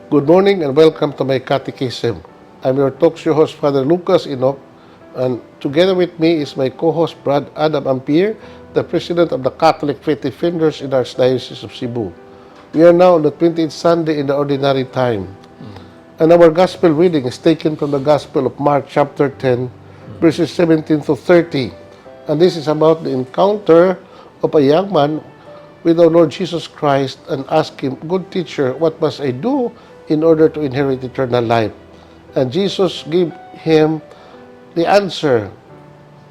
Good morning and welcome to My Catechism. I'm your talk show host, Father Lucas Inoc, and together with me is my co-host, Brad Adam Ampere, the President of the Catholic Faith Defenders in the Archdiocese of Cebu. We are now on the 20th Sunday in the Ordinary Time. And our Gospel reading is taken from the Gospel of Mark chapter 10, verses 17 to 30. And this is about the encounter of a young man with our Lord Jesus Christ and ask him, "Good teacher, what must I do in order to inherit eternal life?" And Jesus gave him the answer,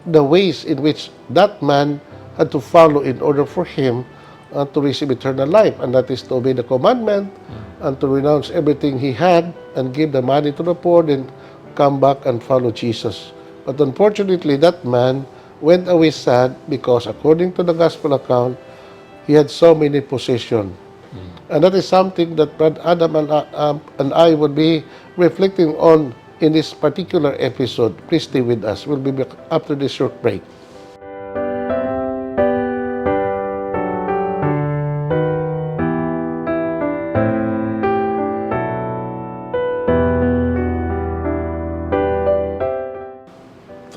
the ways in which that man had to follow in order for him to receive eternal life. And that is to obey the commandment and to renounce everything he had and give the money to the poor, then come back and follow Jesus. But unfortunately, that man went away sad because according to the gospel account, he had so many possessions. And that is something that Brad Adam and I would be reflecting on in this particular episode. Please stay with us. We'll be back after this short break.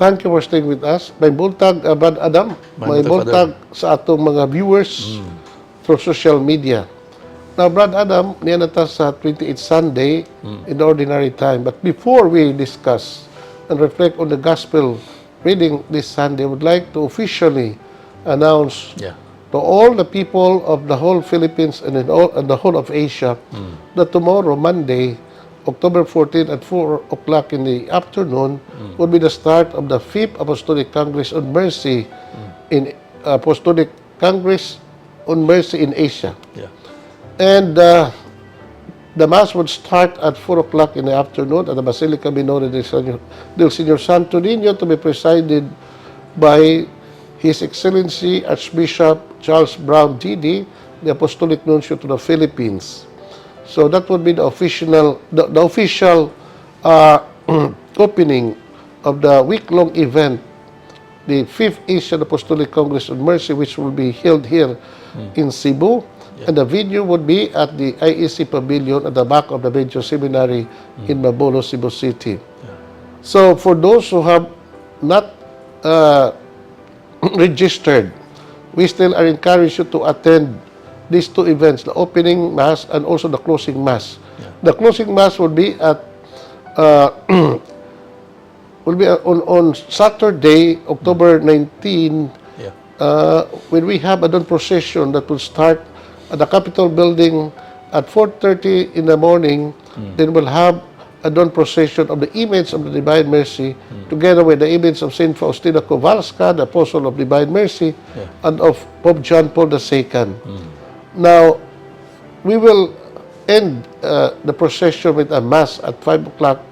Thank you for staying with us. May buntag, Brad Adam. May buntag sa atong mga viewers through social media. Now, Brad Adam, niyan na ta sa 28th Sunday in the Ordinary Time. But before we discuss and reflect on the Gospel reading this Sunday, I would like to officially announce to all the people of the whole Philippines and the whole of Asia that tomorrow, Monday, October 14 at 4 o'clock in the afternoon will be the start of the 5th Apostolic Congress on Mercy in Apostolic Congress on Mercy in Asia. And the Mass would start at 4 o'clock in the afternoon at the Basilica Minore del Señor Santo Niño to be presided by His Excellency Archbishop Charles Brown, D.D., the Apostolic Nuncio to the Philippines. So that would be the official opening of the week-long event, the 5th Asian Apostolic Congress on Mercy, which will be held here in Cebu. And the venue would be at the IEC Pavilion at the back of the Benjo Seminary in Mabolo, Cebu City. So for those who have not registered, we still are encouraged you to attend these two events, the opening Mass and also the closing Mass. The closing Mass will be at on Saturday, October 19, when we have a dawn procession that will start at the Capitol building at 4:30 in the morning. Then we'll have a dawn procession of the image of the Divine Mercy together with the image of Saint Faustina Kowalska, the Apostle of Divine Mercy, and of Pope John Paul II. Now, we will end the procession with a Mass at 5 o'clock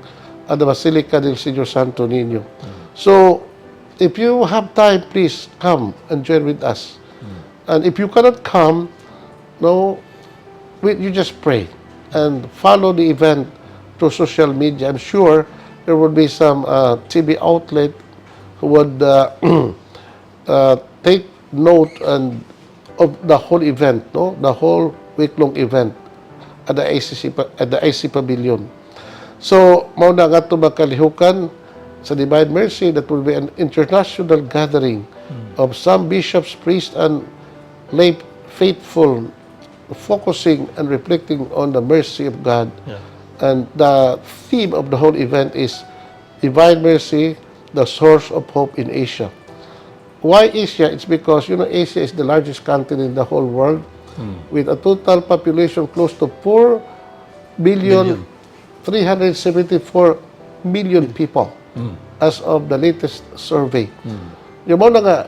at the Basilica del Señor Santo Niño. So, if you have time, please come and join with us. And if you cannot come, you just pray and follow the event through social media. I'm sure there will be some TV outlet who would take note of the whole event, the whole week-long event at the IC Pavilion. So, mauna nga ito makalihukan sa Divine Mercy, that will be an international gathering of some bishops, priests, and lay faithful, focusing and reflecting on the mercy of God. And the theme of the whole event is Divine Mercy, the source of hope in Asia. Why Asia? It's because, Asia is the largest continent in the whole world with a total population close to 4,374 million people as of the latest survey. Yung mga nga,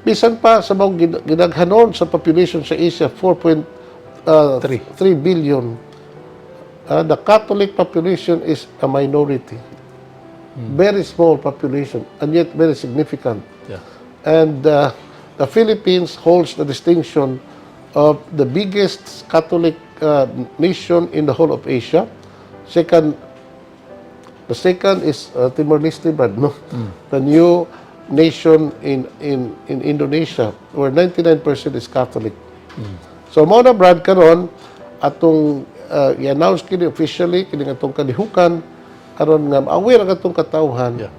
bisan pa sa mga ginaghanon sa population sa Asia, 4.3 billion. The Catholic population is a minority. Very small population, and yet very significant. And the Philippines holds the distinction of the biggest Catholic nation in the whole of Asia. The second is Timor-Leste, but the new nation in Indonesia, where 99% is Catholic. So, mao na Brad karon atong i-announce kini officially kini atong kalihukan aron nga aware ang atong katawhan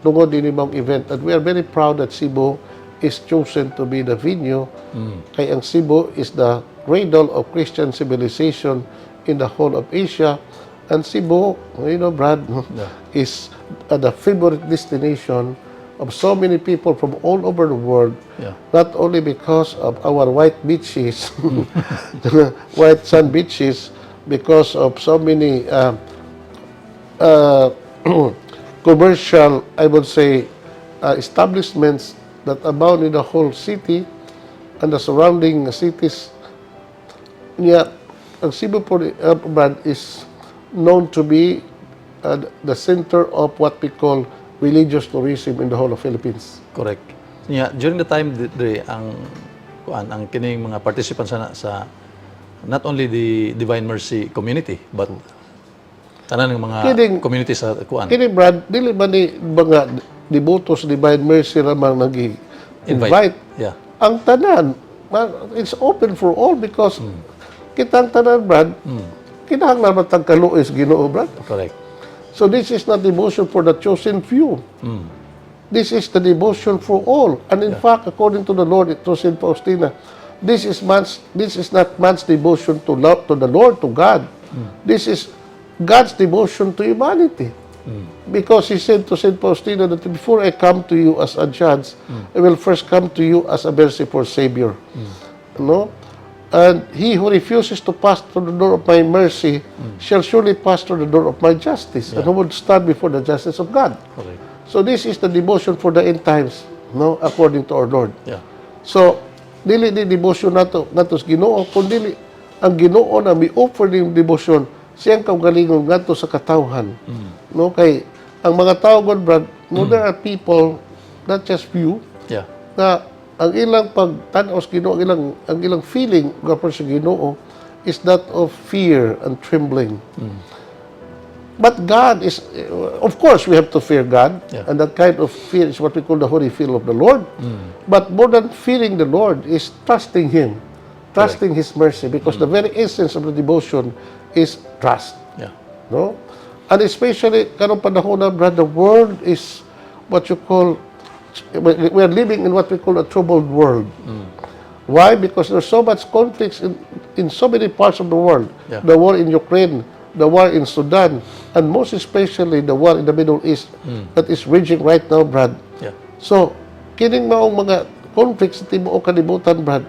tungod dinhi mong event. And we are very proud that Cebu is chosen to be the venue. Kay ang Cebu is the cradle of Christian civilization in the whole of Asia. And Cebu, you know, Brad, is the favorite destination of so many people from all over the world, not only because of our white beaches, white sand beaches, because of so many commercial, I would say, establishments that abound in the whole city and the surrounding cities. Yeah, ang Cebu, Brad, is known to be the center of what we call religious tourism in the whole of Philippines. Correct. Yeah, during the time ang kining mga participants sa not only the Divine Mercy community but tanan ng mga community sa kuan. Kini Brad, dili ba ni mga devotos Divine Mercy ramang nag-invite? Yeah. Ang tanan, it's open for all because kitang tanan, Brad, kinahanglan matang kaluoy sa Ginoo, Brad. Correct. So this is not devotion for the chosen few. This is the devotion for all. And in fact, according to the Lord, to St. Faustina, this is not man's devotion to the Lord, to God. This is God's devotion to humanity. Because he said to St. Faustina that before I come to you as a judge, I will first come to you as a merciful Savior. No? And he who refuses to pass through the door of my mercy shall surely pass through the door of my justice, and who would stand before the justice of God. Correct. So this is the devotion for the end times, no, according to our Lord. Yeah. So dili di devotion nato sa Ginoo, kundi ang Ginoo na mi-offer ning devotion siyang kaugalingon ngadto sa katawhan. No, kay ang mga tao, God, Brad, no, there are people, not just few, na ang ilang pagtanaw sa Ginoo, ang ilang feeling gapon sa Ginoo is that of fear and trembling. But God is, of course, we have to fear God, and that kind of fear is what we call the holy fear of the Lord. But more than fearing the Lord is trusting Him, trusting His mercy, because the very essence of the devotion is trust. No? And especially, karong panahon na, Brad, the world is what you call, we are living in what we call a troubled world. Why? Because there's so much conflicts in so many parts of the world. The war in Ukraine, the war in Sudan, and most especially the war in the Middle East that is raging right now, Brad. So, kining maong mga conflicts sa tibuok kalibutan, Brad,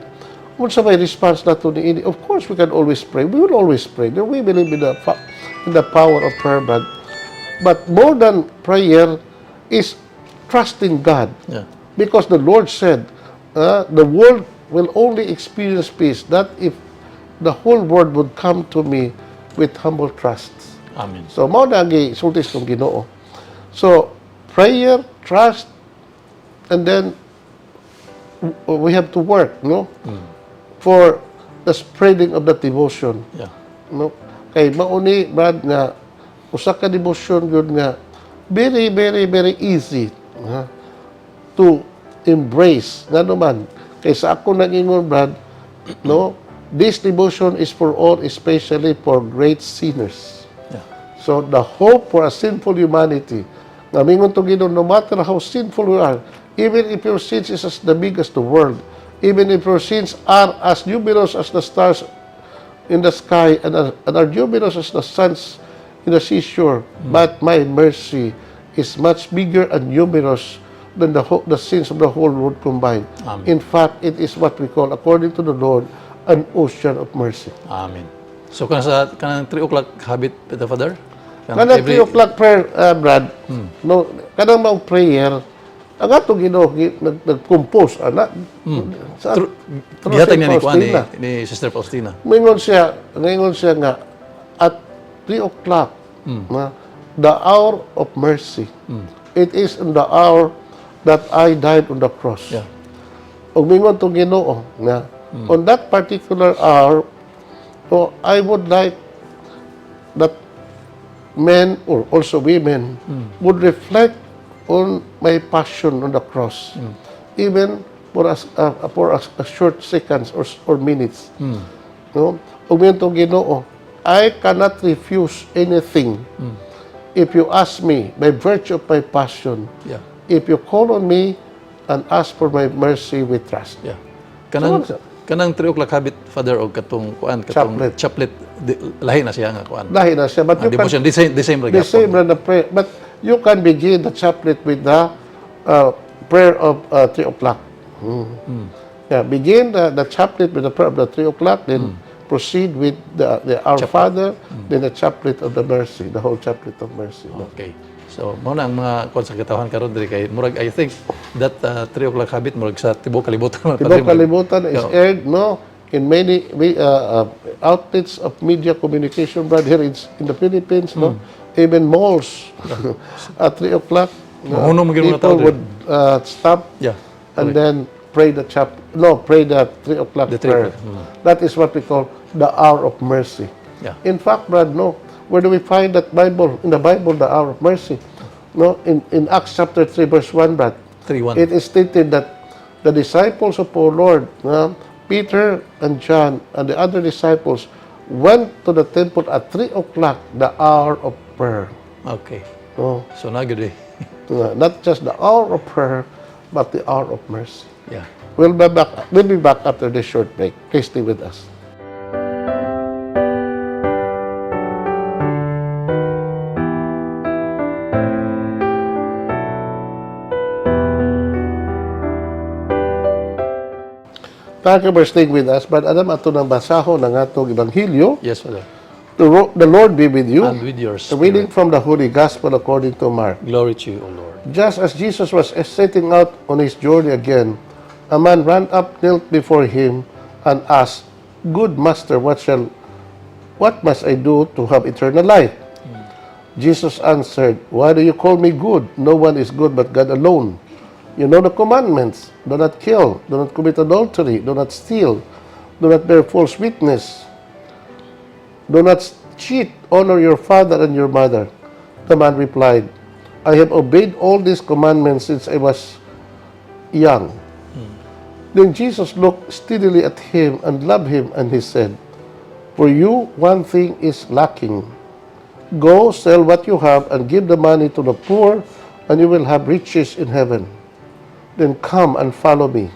kung sa may response na ito ni ini, of course we can always pray. We will always pray. We believe in the power of prayer, Brad. But more than prayer is trusting God. Because the Lord said, the world will only experience peace that if the whole world would come to me with humble trust. Amen. So, mao na sultis ng Ginoo. So, prayer, trust, and then we have to work, no? For the spreading of that devotion. No? Kay mauni, Brad, nga usa ka devotion yun nga very, very, very easy to embrace. Nga naman, kay sa ako nag-ingon, Brad, no? This devotion is for all, especially for great sinners. So the hope for a sinful humanity, nga mingon to Ginoo, no matter how sinful we are, even if your sins is as the big as the world, even if your sins are as numerous as the stars in the sky and are numerous as the sands in the seashore, but my mercy is much bigger and numerous than the sins of the whole world combined. Amen. In fact, it is what we call, according to the Lord, an ocean of mercy. Amen. So, kanang 3 o'clock habit, Peter Father? Kanang 3 o'clock prayer, Brad, no, kanang mga prayer, ang atong Ginoo nag-compose ana gihatag niya ni Sister Faustina. Mingon siya nga at 3 o'clock the hour of mercy. It is in the hour that I died on the cross. Og mingon tong Ginoo nga on that particular hour, I would like that men or also women would reflect on my passion on the cross, even for a short seconds or minutes. No? Ug mingon tong Ginoo, I cannot refuse anything if you ask me by virtue of my passion. Yeah. If you call on me and ask for my mercy with trust. Yeah. Kanang So, kanang 3 o'clock habit, Father, og katong chaplet lahi na siya nga kuan. lahi na siya. But you can, Devotion, the same ra the gyapon. same na prayer. But you can begin the chaplet with the prayer of 3 o'clock. Yeah, begin the chaplet with the prayer of the 3 o'clock, then proceed with the Our Father, then the chaplet of the mercy, the whole chaplet of mercy. Okay. So, mao na ang mga kuan sa katawhan karon diri kay murag I think that 3 o'clock habit murag sa tibuok kalibutan. Ibang kalibutan is aired, no, in many outlets of media communication, Brad, here in the Philippines, no, even malls at 3 o'clock, Mahunong mga mga tao people would stop Yeah. and then pray the pray the 3 o'clock The 3 prayer. o'clock. That is what we call the hour of mercy. Yeah. In fact, Brad, no, where do we find that Bible? In the Bible, the hour of mercy. No, in Acts chapter 3, verse 1, Brad, 3:1. it is stated that the disciples of our Lord, Peter and John and the other disciples, went to the temple at 3 o'clock, the hour of prayer. Okay. No, So nagud not just the hour of prayer, but the hour of mercy. Yeah. We'll be back after this short break. Please stay with us. Thank you for staying with us. But Adam, ato ng basahon ng atong Ebanghelyo. Yes, Father. The Lord be with you. And with your The reading from the Holy Gospel according to Mark. Glory to you, O Lord. Just as Jesus was setting out on his journey again, a man ran up, knelt before him, and asked, "Good Master, what must I do to have eternal life?" Jesus answered, "Why do you call me good? No one is good but God alone. You know the commandments. Do not kill. Do not commit adultery. Do not steal. Do not bear false witness. Do not cheat. Honor your father and your mother." The man replied, "I have obeyed all these commandments since I was young." Then Jesus looked steadily at him and loved him, and he said, "For you, one thing is lacking. Go, sell what you have and give the money to the poor, and you will have riches in heaven. Then come and follow me."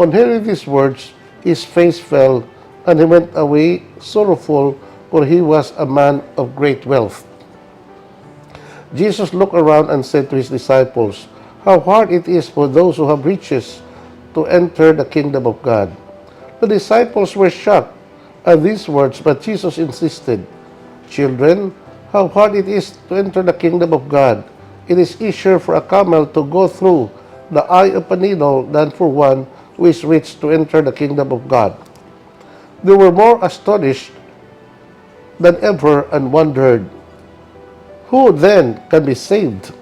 On hearing these words, his face fell, and he went away sorrowful, for he was a man of great wealth. Jesus looked around and said to his disciples, "How hard it is for those who have riches to enter the kingdom of God." The disciples were shocked at these words, but Jesus insisted, "Children, how hard it is to enter the kingdom of God. It is easier for a camel to go through the eye of a needle than for one who is rich to enter the kingdom of God." They were more astonished than ever and wondered, "Who then can be saved?"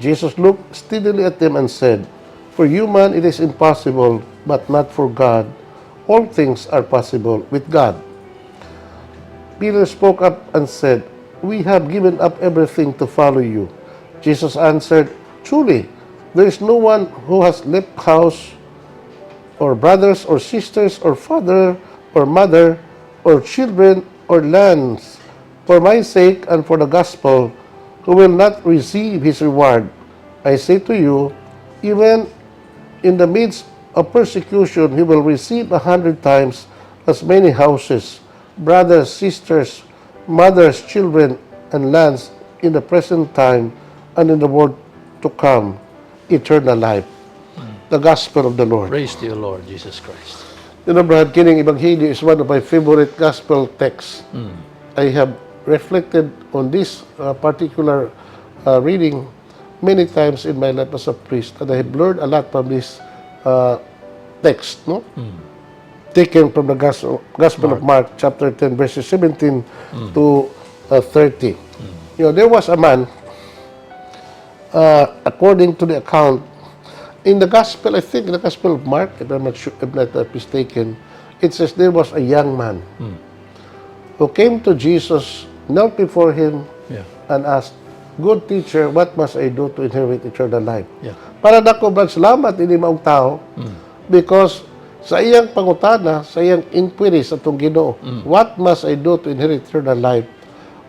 Jesus looked steadily at them and said, "For human it is impossible, but not for God. All things are possible with God." Peter spoke up and said, "We have given up everything to follow you." Jesus answered, "Truly, there is no one who has left house or brothers or sisters or father or mother or children or lands for my sake and for the gospel who will not receive his reward. I say to you, even in the midst of persecution, he will receive 100 times as many houses, brothers, sisters, mothers, children, and lands in the present time and in the world to come, eternal life." The Gospel of the Lord. Praise to you, Lord Jesus Christ. You know, Brad, kining Ebanghelyo is one of my favorite gospel texts. I have reflected on this particular reading many times in my life as a priest, and I have learned a lot from this text, no? Taken from the Gospel of Mark, chapter 10, verses 17 to 30. You know, there was a man, according to the account, in the Gospel, I think in the Gospel of Mark, if I'm not mistaken, it says there was a young man who came to Jesus, knelt before him, Yeah. and asked, "Good teacher, what must I do to inherit eternal life?" Yeah. Para nako, Brad, salamat ini maong tao, because sa iyang pangutana, sa iyang inquiry sa itong Ginoo, what must I do to inherit eternal life?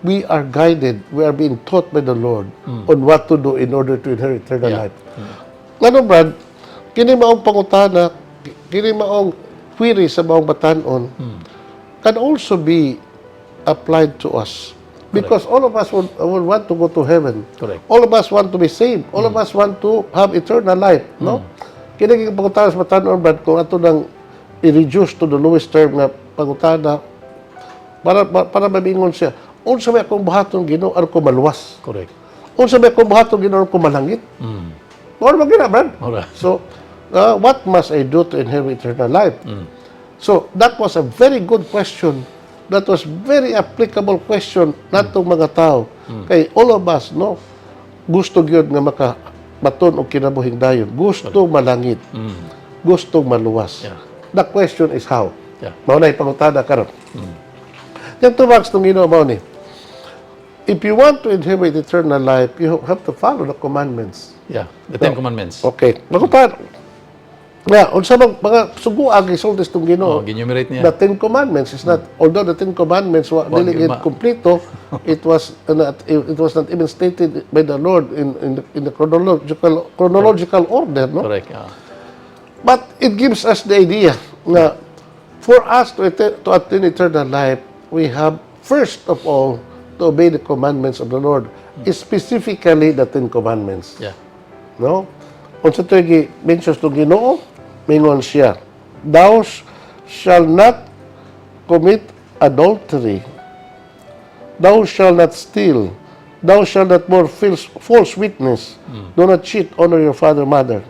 We are guided, we are being taught by the Lord on what to do in order to inherit eternal life. Ano, Brad, kini maong pangutana, kini maong query sa maong batanon, can also be applied to us. Because all of us would want to go to heaven. Correct. All of us want to be saved. All of us want to have eternal life. No? Kini yung pangutana sa batanon, Brad, kung ato nang i-reduce to the lowest term nga pangutana, para mabingon siya, unsa may akong buhaton Ginoo aron ko maluwas. Correct. Unsa may akong buhaton Ginoo aron ko malangit. Ano ba gina, Brad? Alright. So, what must I do to inherit eternal life? So, that was a very good question. That was very applicable question natong mga tao. Kay all of us, no, gusto gyud nga makabaton og kinabuhing dayon. Gusto malangit. Gusto maluwas. Yeah. The question is how. Yeah. Mao na ipangutada karon. Yung tumags nung Ginoo mao ni. If you want to inherit eternal life, you have to follow the commandments. Yeah. The Ten Commandments. Okay. Magupad. Yeah, unsa mga suguag isultis tong Ginoo. Ginumerate niya. The Ten Commandments is not, although the Ten Commandments were dili kompleto, it was not even stated by the Lord in the chronological order, no? Correct. Yeah. But it gives us the idea na for us to attain eternal life, we have first of all to obey the commandments of the Lord, specifically the Ten Commandments. Yeah. No? Unsa to mentions to Ginoo, mingon siya, thou shall not commit adultery, thou shall not steal, thou shall not bear false witness, do not cheat, honor your father, mother.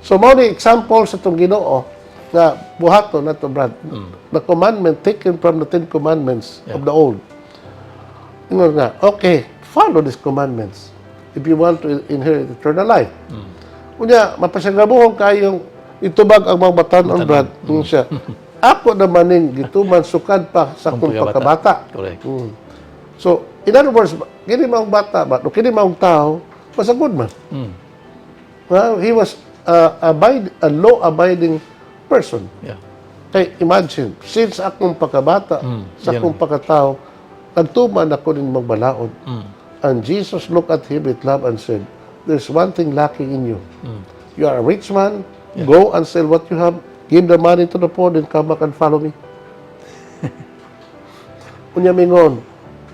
So, mao ni example sa itong Ginoo na buhaton na ito, Brad. The commandment taken from the Ten Commandments of the Old. Ingon nga, okay, follow these commandments if you want to inherit eternal life. Unya, mapasagabuhon kayong itubag ang mga batanon, Brad. Siya, ako naman ning gituman sukad pa sa akong pagkabata. Correct. So, in other words, kini maong bata ba, o kini maong tao, was a good man. Well, he was a law-abiding person. Yeah. Kaya imagine, since akong pagkabata, sa akong pagkatao, nagtuman ako din magbalaod. And Jesus looked at him with love and said, there's one thing lacking in you. You are a rich man, go and sell what you have, give the money to the poor, then come back and follow me. Unya mingon,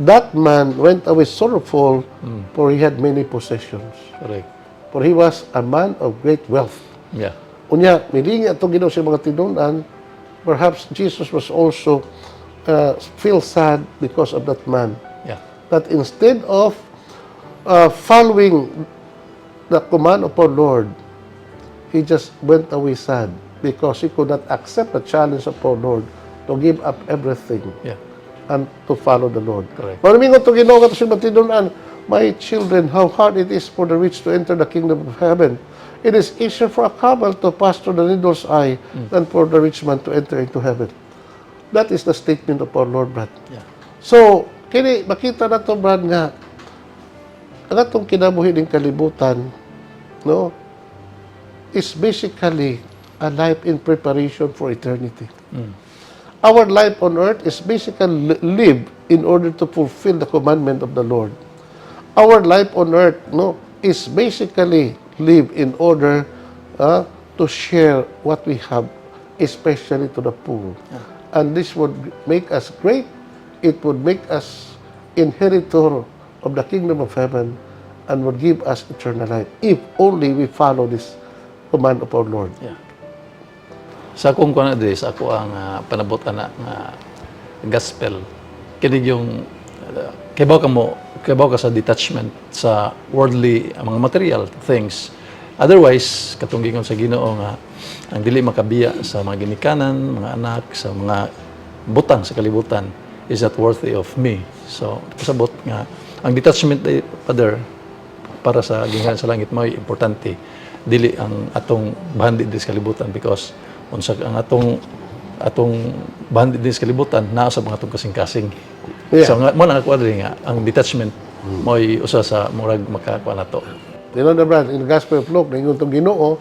that man went away sorrowful, for he had many possessions. Correct. For he was a man of great wealth. Yeah. Unya, milingi atong Ginoo sa mga tinunan, perhaps Jesus was also feel sad because of that man. Yeah. That instead of following the command of our Lord, he just went away sad because he could not accept the challenge of our Lord to give up everything Yeah. and to follow the Lord. Correct. Maraming ito Ginoo kato sa matinunan, my children, how hard it is for the rich to enter the kingdom of heaven. It is easier for a camel to pass through the needle's eye than for the rich man to enter into heaven. That is the statement of our Lord, Brad. Yeah. So, kini makita na to, Brad, nga ang atong kinabuhi ng kalibutan, no, is basically a life in preparation for eternity. Our life on earth is basically live in order to fulfill the commandment of the Lord. Our life on earth, no, is basically live in order to share what we have, especially to the poor. And this would make us great. It would make us inheritor of the kingdom of heaven and would give us eternal life if only we follow this command of our Lord. Yeah. Sa akong kuan na sa ako ang panabot ana nga gospel kini yung kabaw ka sa detachment sa worldly mga material things. Otherwise katong gingon sa Ginoo nga ang dili makabiya sa mga ginikanan, mga anak, sa mga butang sa kalibutan is not worthy of me. So pasabot nga ang detachment Father para sa ginikanan sa langit may importante dili ang atong bahandi sa kalibutan because unsa ang atong bahandi sa kalibutan naa sa mga atong kasing-kasing. Yeah. So nga mo na ako nga ang detachment mo'y usa sa murag makakuha nato. You know, Brad, in the Gospel of Luke, ningon tong Ginoo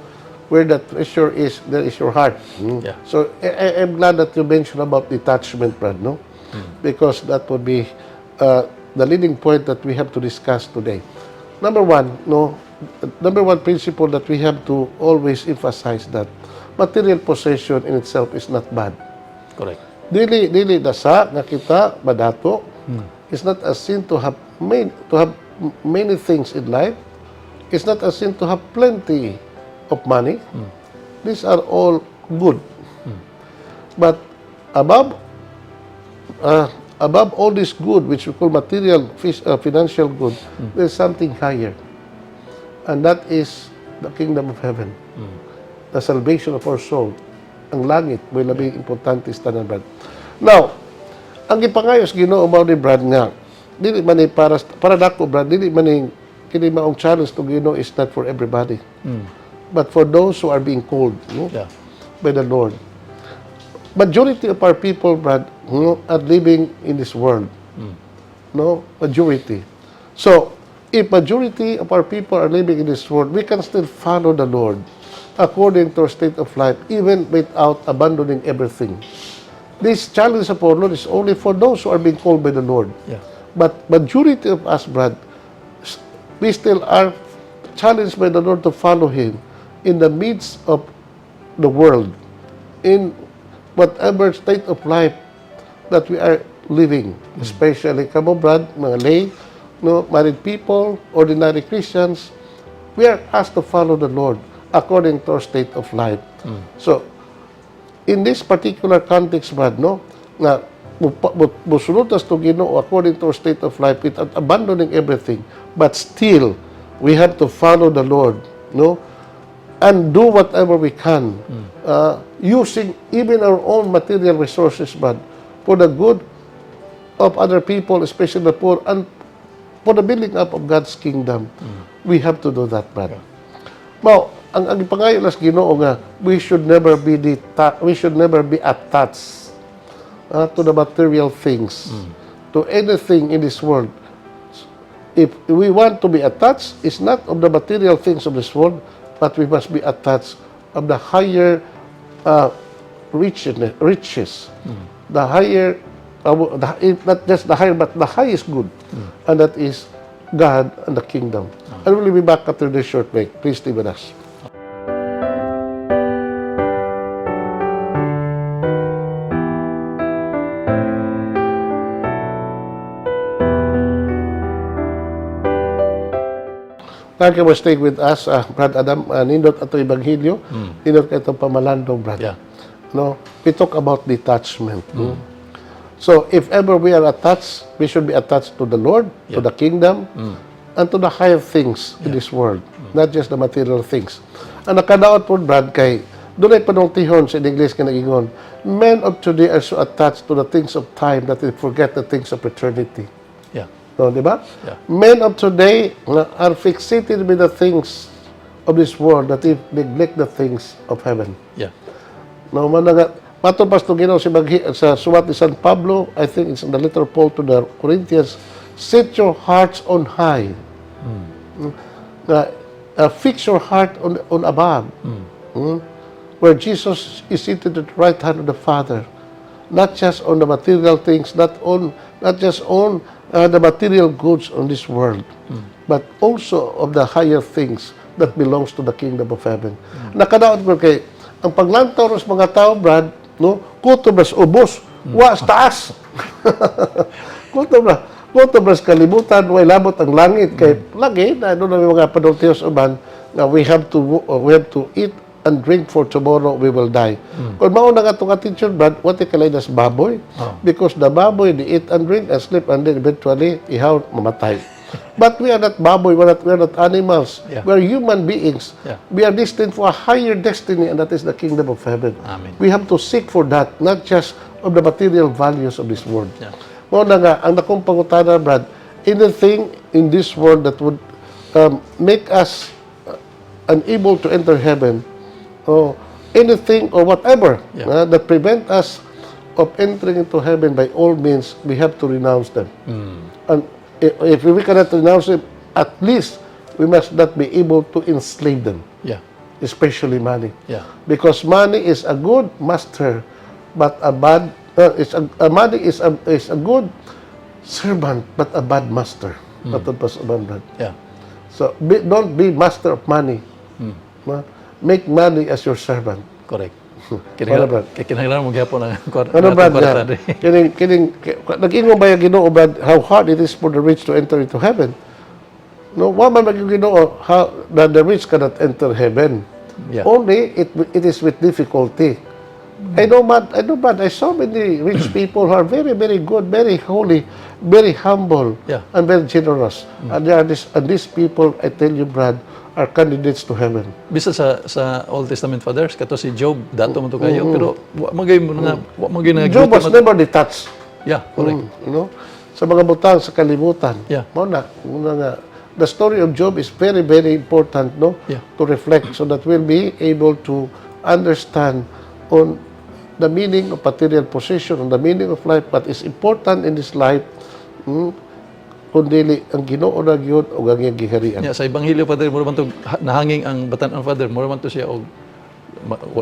where the treasure is, there is your heart. Yeah. So I'm glad that you mentioned about detachment, Brad, no? Because that would be the leading point that we have to discuss today. Number one principle that we have to always emphasize that material possession in itself is not bad. Correct. Dili dasa nga kita badato. It's not a sin to have many things in life. It's not a sin to have plenty of money. These are all good. But above all this good, which we call material, financial good, there's something higher. And that is the kingdom of heaven. The salvation of our soul. Ang langit, may labing importante tanan, Brad. Now, ang ipangayos Ginoo mao ni Brad nga, dili man ni para dako, Brad, dili man ni kini maong challenge to Ginoo is not for everybody. But for those who are being called, no? Yeah. By the Lord. Majority of our people, Brad, are living in this world. No? Majority. So, if majority of our people are living in this world, we can still follow the Lord according to our state of life, even without abandoning everything. This challenge of our Lord is only for those who are being called by the Lord. Yeah. But majority of us, Brad, we still are challenged by the Lord to follow Him in the midst of the world, in whatever state of life that we are living, especially kamo, Brad, mga lay, no, married people, ordinary Christians, we are asked to follow the Lord according to our state of life. So, in this particular context, Brad, no, na musunod us to Ginoo according to our state of life without abandoning everything, but still we have to follow the Lord, no, and do whatever we can, using even our own material resources, Brad, for the good of other people, especially the poor, and for the building up of God's kingdom. We have to do that, Brad. Now, ang pangayo las Ginoo nga, we should never be attached to the material things, to anything in this world. If we want to be attached, it's not of the material things of this world, but we must be attached of the higher riches, the higher, not just the higher, but the highest good, and that is God and the kingdom. And we'll be back after this short break. Please stay with us. Thank you for staying with us, Brad Adam. Nindot ato Ebanghelyo, nindot ka itong pamalandong, Brad. Yeah. No, we talk about detachment. So, if ever we are attached, we should be attached to the Lord, to the kingdom, and to the higher things in this world, not just the material things. Ang nakadaot po, Brad, kay doon ay panungtihon sa English ka nagingon, men of today are so attached to the things of time that they forget the things of eternity. Yeah. No, di ba? Yeah. Men of today are fixated with the things of this world that they neglect the things of heaven. Yeah. No, matulpas to Ginoo sa suwat ni San Pablo, I think it's in the letter Paul to the Corinthians, set your hearts on high. Fix your heart on above. Where Jesus is seated at the right hand of the Father. Not just on the material things, not just on the material goods on this world, but also of the higher things that belongs to the kingdom of heaven. Nakadaot ko kay ang paglantaw sa mga tao, Brad, no, kutubras ubos, wa sa taas. Kutubras kalibutan, way labot ang langit kay lagi na doon na mga padultiyos uban na we have to eat and drink for tomorrow we will die. Kung mao na nga itong attention, Brad, what they call it as baboy? Because the baboy, they eat and drink and sleep and then eventually, ihaw, mamatay. But we are not baboy, we are not animals. Yeah. We are human beings. Yeah. We are destined for a higher destiny, and that is the kingdom of heaven. Amen. We have to seek for that, not just of the material values of this world. Yeah. Mao na nga, ang nakong pangutana, Brad, anything in this world that would make us unable to enter heaven, or anything or whatever that prevent us of entering into heaven, by all means, we have to renounce them. And if we cannot renounce them, at least we must not be able to enslave them. Yeah. especially money. Yeah. Because money is a good master, but a bad money is a good servant, but a bad master. Matod pa sa bad. Yeah. So don't be master of money. Make money as your servant. Correct. Wala, Brad. Kinahanglan mo gyapon ang Ano, Brad? kwarta, Nga? Nag-ingon ba yung Ginoo, Brad, how hard it is for the rich to enter into heaven? No, wa man mag Ginoo how that the rich cannot enter heaven. Yeah. Only it is with difficulty. I know, Brad, I saw many rich people who are very, very good, very holy, very humble, Yeah. and very generous. And these people, I tell you, Brad, are candidates to heaven. Bisa sa Old Testament fathers kato si Job dato man to kayo pero wa magay mo nga wa magay na Job was never detached. Yeah, correct. You know, sa mga butang sa kalibutan. Yeah. Muna nga, the story of Job is very, very important, no? Yeah. To reflect so that we'll be able to understand on the meaning of material possession, on the meaning of life, what is important in this life, kundi ang Ginoo na gyud o ang iyang giharian. Yeah, sa ebanghelyo Father mo man to nahanging ang batan-on Father mo man to siya og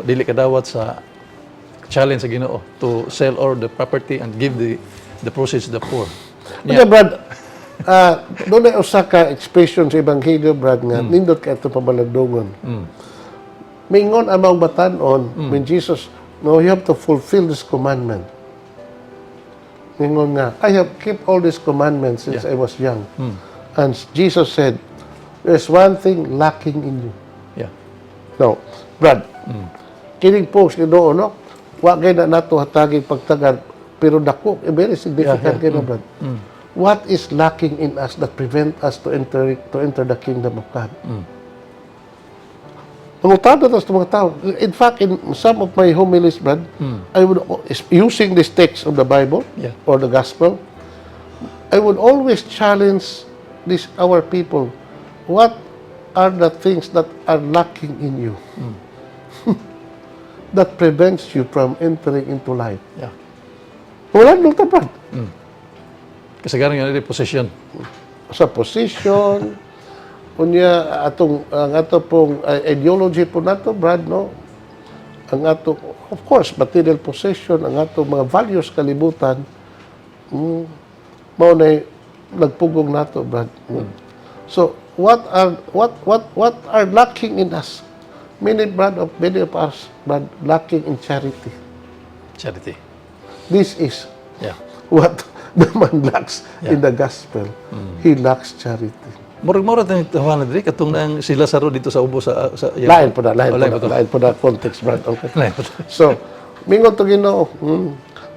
dili kadawat sa challenge sa Ginoo to sell all the property and give the proceeds to the poor. Yeah. Brad, doon ay usa ka expression sa ebanghelyo, Brad, nga nindot ka ito pabaladungon. Mingon amang batan-on when Jesus, no, you have to fulfill this commandment. Mingon nga, I have kept all these commandments since I was young. And Jesus said, there's one thing lacking in you. Yeah. No, Brad, kining post ni Ginoo, no? Wa gay na nato hataging pagtagad, pero dako, very significant kay na, Brad. What is lacking in us that prevent us to enter the kingdom of God? Mangutado tas mga tao. In fact, in some of my homilies, Brad, I would, using this text of the Bible or the Gospel, I would always challenge our people. What are the things that are lacking in you that prevents you from entering into life? Yeah. Wala nung Brad. Kasagaran nga ni possession. Sa position, unya ang ato pong ideology po nato, Brad, no? Ang ato, of course, material possession, ang ato mga values kalibutan, mao na nagpugong nato, Brad. So, what are lacking in us? Many of us, Brad, lacking in charity. Charity. This is Yeah. what the man lacks in the gospel. He lacks charity. Murag-murag tayong tawanan diri katong nang sila saro dito sa ubo sa Lain po na context, Brad. Okay. So, mingon to Ginoo,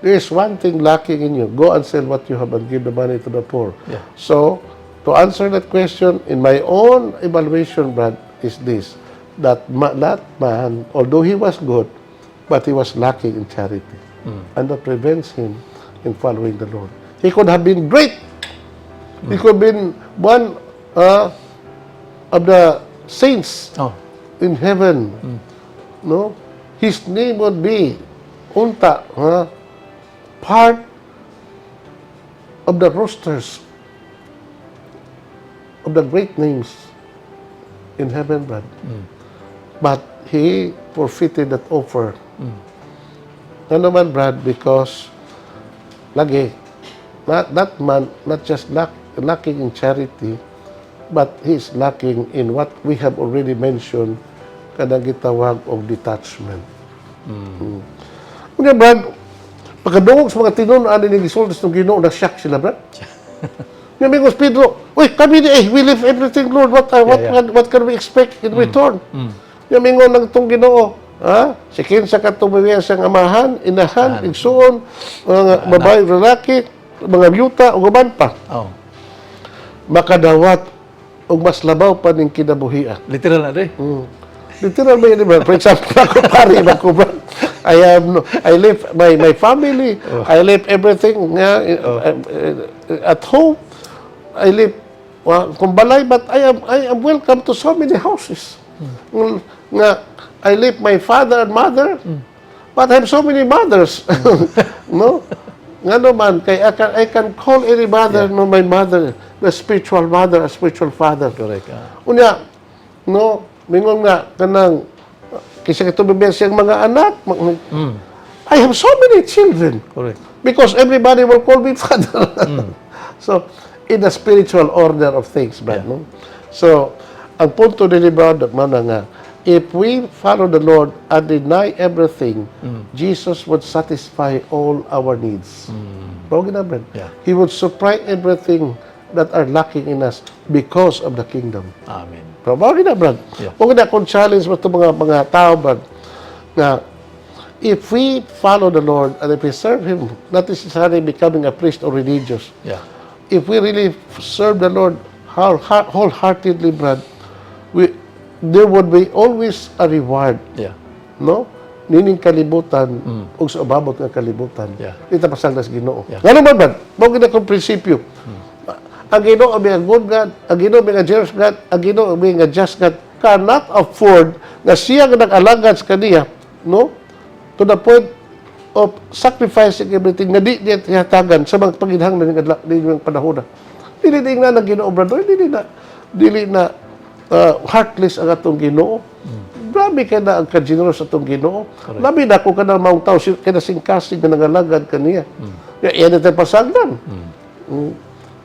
there is one thing lacking in you. Go and sell what you have and give the money to the poor. Yeah. So, to answer that question, in my own evaluation, Brad, is this, that man, although he was good, but he was lacking in charity. And that prevents him in following the Lord. He could have been great. He could have been one of the saints in heaven. No, his name would be part of the rosters of the great names in heaven, Brad. But he forfeited that offer. Ano naman, Brad, because lagi that man not just lacking in charity, but he's lacking in what we have already mentioned, kanang gitawag og detachment. Nga, Brad, pagkadungog sa mga tinunan ni gisultis ng Ginoo, na-shock sila, Brad. Nga, Mingos Pedro, uy, kami we leave everything, Lord, what can we expect in return? Nga, Mingon ng itong Ginoo, si kinsa ka tumawiya siyang amahan, inahan, igsuon, mga babae, lalaki, mga byuta, o guban pa. Makadawat og mas labaw pa ning kinabuhian. Literal na day. Literal ba yun, Brad? For example, ako pari, Brad. I live my family, I live everything at home. I live kumbalay, but I am welcome to so many houses. Nga, I live my father and mother, but I have so many mothers. No? Nga naman, I can call any mother, no, my mother, the spiritual mother, a spiritual father. Correct. Unya, no, mingon nga, kanang Kisa ito bibigyan siyang mga anak. I have so many children. Correct. Because everybody will call me father. So, in the spiritual order of things, brad, Yeah. no? So, ang punto nila, brad, nga, if we follow the Lord and deny everything, Jesus would satisfy all our needs. Bagay na, brad. Yeah. He would supply everything that are lacking in us because of the kingdom. Amen. Pero bagay na, brad. Yeah. Bagay na kung challenge mo ito mga tao, brad, na if we follow the Lord and if we serve Him, not necessarily becoming a priest or religious, Yeah. if we really serve the Lord wholeheartedly, brad, there would be always a reward, Yeah. no? Nining kalibutan, ug sa ababot ng kalibutan. Yeah. Ita pasang nas Ginoo. Yeah. Ngano man, brad? Mao gid akong prinsipyo. Ang Ginoo may a good God, ang Ginoo may a generous God, ang Ginoo may a just God cannot afford na siya nga nag-alagad sa kaniya, no? To the point of sacrificing everything na di niya tihatagan sa mga paginhanglan ng panahon. Dili na Ginoo, brother, dili na heartless ang atong Ginoo. Grabe ka na ang ka-generous atong Ginoo. Labi na kung ka na maong tao, kaya na singkasing na nangalagad kaniya. Yan ito pasagdan.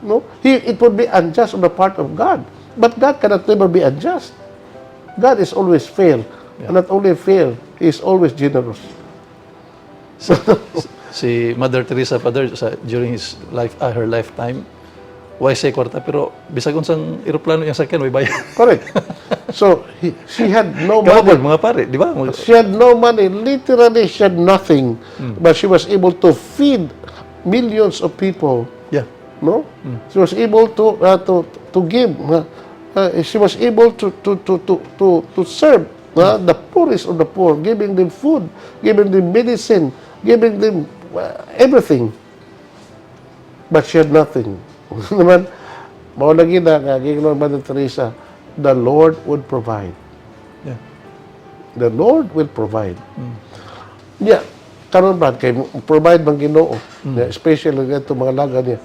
No? It would be unjust on the part of God. But God cannot never be unjust. God is always fair. And not only fair, He is always generous. Si Mother Teresa, Father, during her lifetime, why say kwarta, pero bisag unsang eroplano yung sakyan, may bayad. Correct. So, she had no Kapag money. mga pare, di ba? She had no money. Literally, she had nothing. But she was able to feed millions of people. Yeah. No? She was able to give. She was able to serve the poorest of the poor, giving them food, giving them medicine, giving them everything. But she had nothing. Naman, maulagi na nga, Ginoo Mother Teresa, the Lord would provide. Yeah. The Lord will provide. Yeah. Karon ba kay provide bang Ginoo, especially ito mga laga niya.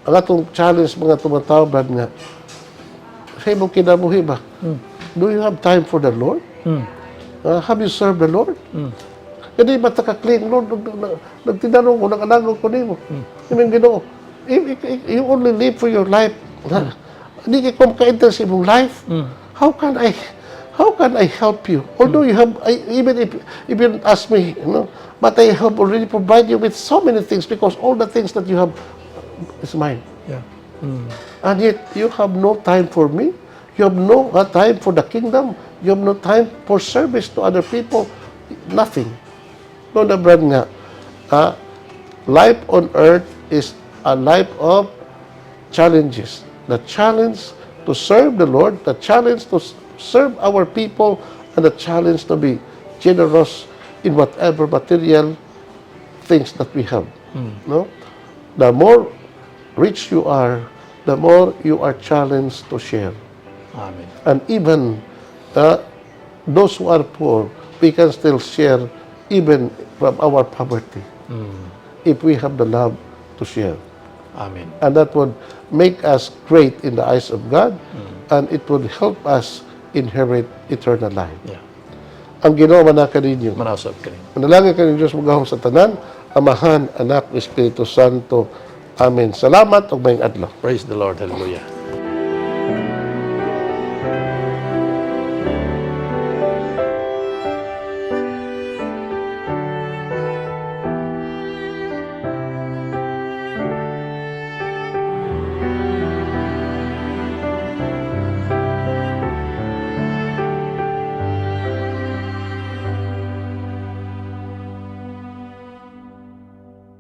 Ang atong challenge mga tumataw brad nga, sa imong kinabuhi ba? Do you have time for the Lord? Have you served the Lord? Hindi ba taka-clean, Lord, nagtinanong ko, nag-anagaw ko nimo. Imong Ginoo, you only live for your life. Hindi ka ka-enter sa imong life. How can I help you? Although you have, even if you don't ask me, but I have already provided you with so many things because all the things that you have is mine. Yeah. And yet, you have no time for me. You have no time for the kingdom. You have no time for service to other people. Nothing. No, na brad nga, life on earth is a life of challenges. The challenge to serve the Lord, the challenge to serve our people, and the challenge to be generous in whatever material things that we have. No? The more rich you are, the more you are challenged to share. Amen. And even those who are poor, we can still share even from our poverty if we have the love to share. Amen. And that would make us great in the eyes of God, and it would help us inherit eternal life. Yeah. Ang Ginoo manaka ninyo. Manausap ka rin. Manalangin ka ng Diyos magahom sa tanan, Amahan, Anak, Espiritu Santo. Amen. Salamat ug maayong adlaw. Praise the Lord. Hallelujah.